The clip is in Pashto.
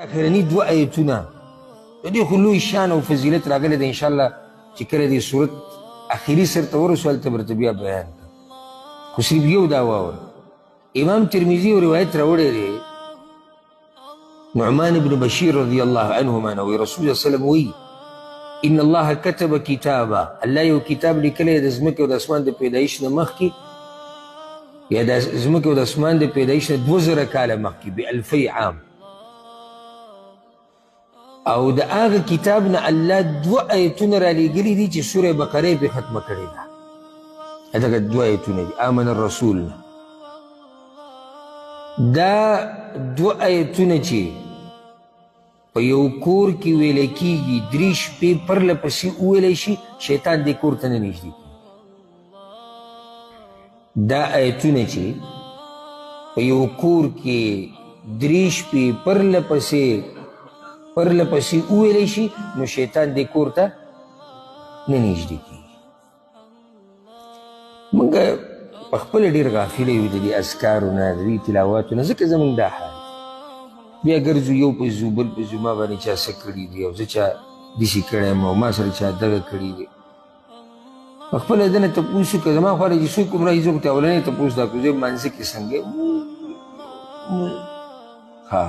اخرني دوه ایتونه د دې خو لوی شان او فضیلت راغلی دی. انشاءالله چې کله دې سورت اخري سر ته ورسو هلته به درته بیا بیان کړم، خو صرف یو دا واوره. امام ترمذي یو روایت راوړی دی، نعمان بن بشیر رضی الله عنهما نه وایي رسول الله صلی الله علیه وسلم وایي ان الله كتب کتابا، الله یو کتاب لیکلی د ځمکې او د اسمان د پیدایش نه مخکې، یا د ځمکې او د اسمان د پیدایش نه 2000 کاله مخکې، بألفي عام، او د هغه کتاب نه الله دوه ایتونه رالیږلي دي چې سوره بقره یې پرې ختمه کړې ده. دغه دوه ایتونه دي آمن الرسول نه. دا دوه ایتونه چې په یو کور کې ویل کېږي، درې شپې پرله پسې وویلی شي، شیطان دې کور ته نه نږدې کېږي. دا ایتونه چې په یو کور کې درې شپې پرله پسې وویلی شي، نو شیطان دې کور ته نه نږدې کېږي. موږ په خپله ډېر غافله یو د دې اذکارو نه، د دې تلاواتو نه، ځکه زموږ دا حال بیا ګرځو یو په ځو بل په ځو، ما باندې چا څه کړي دي او زه چا داسې کړی یم او ما سره چا دغه کړي دي. په خپله دنه تپوس وکړه، زما خوا له چې څوک هم راځي زه خو ته اولنی تپوس دا کوم، زه لمانځه کې څنګه یم؟ ها